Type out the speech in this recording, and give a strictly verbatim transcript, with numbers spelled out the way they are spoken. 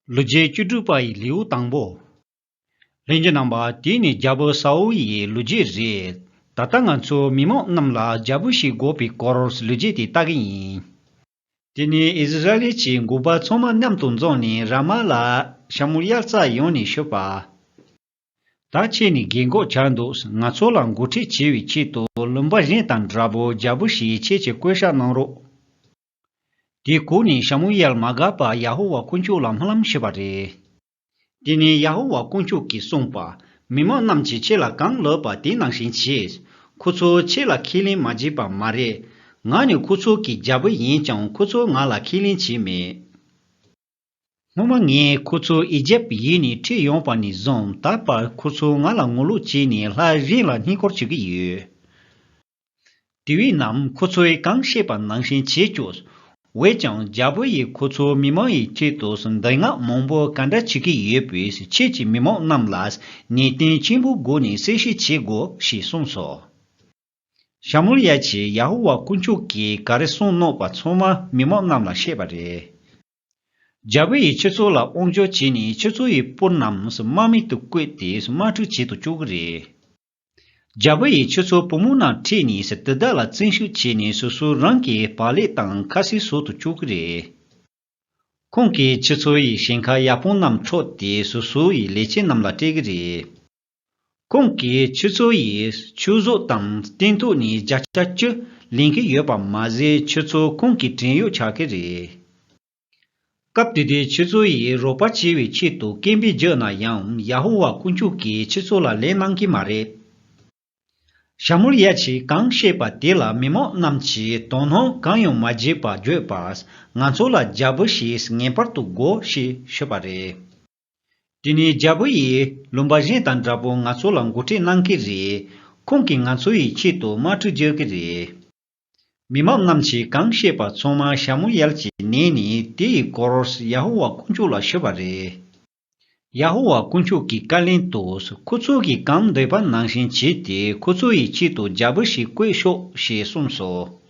ལོ་རྒྱུས་བཅུ་དྲུག་པ་ཡི་ལེའུ་དང་པོ། ལྷན་རྒྱས་རྣམ་པ། དེ་ནི་རྒྱལ་པོ་ས་ཨུལ་ཡི་ལོ་རྒྱུས་རེད། ད་ལྟ་ང་ཚོ་མི་མང་རྣམས་ལ་རྒྱལ་པོ་ཞིག་དགོས་པའི་སྐོར་ལོ་རྒྱུས་དེ་ལྟ་གི་ཡིན། དེ་ནས་ཨིསི་ར་ཨེལ་གྱི་འགོ་པ་ཚང་མ་མཉམ་དུ་འཛོམས་ནས་ར་མ་ལ་ཤ་མུ་ཡལ་རྩར་ཡོང་ནས་ཞུས་པ། ད་ཁྱེད་ནི་རྒན་གོག་ཆགས་འདུག་ང་ཚོ་ལ་འགོ་ཁྲིད་བྱེད་པའི་ཆེད་དུ་ལུང་པ་གཞན་དང་འདྲ་པོ་རྒྱལ་པོ་ཞིག་ཁྱེད་ཀྱིས་བསྐོ་བཞག་གནང་རོགས། དེ་གོ་ནས་ཤ་མུ་ཡལ་མ་དགའ་བར་ཡ་ཧོ་ཝཱ་དཀོན་མཆོག་ལ་སྨོན་ལམ་ཞུས་པ་རེད། དེ་ནས་ཡ་ཧོ་ཝཱ་དཀོན་མཆོག་གིས་གསུངས་པ། མི་མང་རྣམས་ཀྱིས་ཁྱེད་ལ་གང་ལབ་པ་དེ་ནང་བཞིན་བྱས། ཁོ་ཚོ་ཁྱེད་ལ་ཁས་ལེན་མ་བྱས་པ་མ་རེད། ང་ནི་ཁོ་ཚོ་གི་རྒྱལ་པོ་ཡིན་ཀྱང་ཁོ་ཚོ་ང་ལ་ཁས་ལེན་བྱས་མེད། སྔོན་མ་ངས་ཁོ་ཚོ་ཨི་ཇེབ་ཡུལ་ནས་ཁྲིད་ཡོང་བ་ནས་བཟུང་ད་བར་ཁོ་ཚོ་ང་ལ་ངོ་ལོག་བྱས་ནས་ལྷ་གཞན་ལ་བསྙེན་བཀུར་བྱེད་ཀྱི་ཡོད། དེ་བས་ན་ཁོ་ཚོས་གང་བཤད་པ་ནང་བཞིན་བྱེད་ཆོག་འོན་ཀྱང་རྒྱལ་པོ་ཡིས་ཁོ་ཚོ་མི་མང་ཡི་ཆེད་དུ་འདོད་ངག་མང་པོ་ག་འདྲ་བྱེད་ཀྱི་ཡོད་པས་ཁྱེད་ཀྱིས་མི་མང་རྣམས་ལ་ནན་ཏན་ཆེན་པོའི་སྒོ་ནས་གསལ་བཤད་བྱེད་དགོས་ཞེས་གསུངས་སོ། ཤ་མུ་ཡལ་གྱིས་ཡ་ཧོ་ཝཱ་དཀོན་མཆོག་གིས་ག་རེ་གསུངས་གནང་བ་ཚང་མ་མི་མང་རྣམས་ལ་བཤད་པ་རེད། རྒྱལ་པོ་ཡིས་ཁྱེད་ཚོ་ལ་དབང་སྒྱུར་བྱས་ནས་ཁྱེད་ཚོ་ཡི་སྤུན་རྣམས་དམག་མི་དུ་བཀོད་དེ་དམག་འཁྲུག་བྱེད་དུ་བཅུག་གི་རེད། རྒྱལ་པོ་ཡིས་ཁྱེད་ཚོ་བུ་མོ་རྣམས་ཁྲིད་ནས་དེ་དག་ལ་བཙན་ཤུགས་བྱས་ནས་སོ་སོ་རང་གི་བག་ལེབ་དང་ཁ་ཟས་བཟོ་དུ་བཅུག་གི་རེད། ཁོང་གིས་ཁྱེད་ཚོ་ཡི་ཞིང་ཁ་ཡག་པོ་རྣམས་འཕྲོག་སྟེ་སོ་སོ་ཡི་ལས་བྱེད་རྣམས་ལ་སྤྲད་ཀྱི་རེད། ཁོང་གིས་ཁྱེད་ཚོ་ཡི་ཆོས་ཚོགས་དང་སྟོན་ཐོག་ནས་བརྒྱ་ཆ་བཅུ་ལེན་གྱི་ཡོད་པ་མ་ཟད་ཁྱེད་ཚོ་ཁོང་གི་བྲན་གཡོག་ཆགས་ཀྱི་རེད། སྐབས་དེ་དུས་ཁྱེད་ཚོ་ཡིས་རོགས་པ་བྱེད་པའི་ཆེད་དུ་སྐད་འབོད་བརྒྱབ་ན་ཡང་ཡ་ཧོ་ཝཱ་དཀོན་མཆོག་གིས་ཁྱེད་ཚོ་ལ་ལན་གནང་གི་མ་རེད། ཤ་མུ་ཡལ་གྱིས་གང་བཤད་པ་དེ་ལ་མི་མང་རྣམས་ཀྱིས་དོ་སྣང་གང་ཡང་མ་བྱས་པར་བརྗོད་པ། ང་ཚོ་ལ་རྒྱལ་པོ་ཞིག་ངེས་པར་དུ་དགོས་ཞེས་ཞུས་པ་རེད། དེ་ནས་རྒྱལ་པོ་ཡིས་ལུང་པ་གཞན་དང་འདྲ་པོ་ང་ཚོ་ལ་འགོ་ཁྲིད་གནང་གི་རེད། ཁོང་གིས་ང་ཚོ་ཡི་ཆེད་དུ་དམག་འཁྲུག་རྒྱག་གི་རེད། མི་མང་རྣམས་ཀྱིས་གང་བཤད་པ་ཚང་མ་ཤ་མུ་ཡལ་གྱིས་ཉན་ནས་དེ་ཡི་སྐོར་ཡ་ཧོ་ཝཱ་དཀོན་མཆོག་ལ་ཞུས་པ་རེད། ཡ་ཧོ་ཝཱ་དཀོན་མཆོག་གིས་བཀའ་ལན་དུ། ཁོ་ཚོ་གིས་གང་འདོད་པ་ནང་བཞིན་བྱས་ཏེ་ཁོ་ཚོ་ཡི་ཆེད་དུ་རྒྱལ་པོ་ཞིག་བསྐོས་ཤོག་ཞེས་གསུངས་སོ།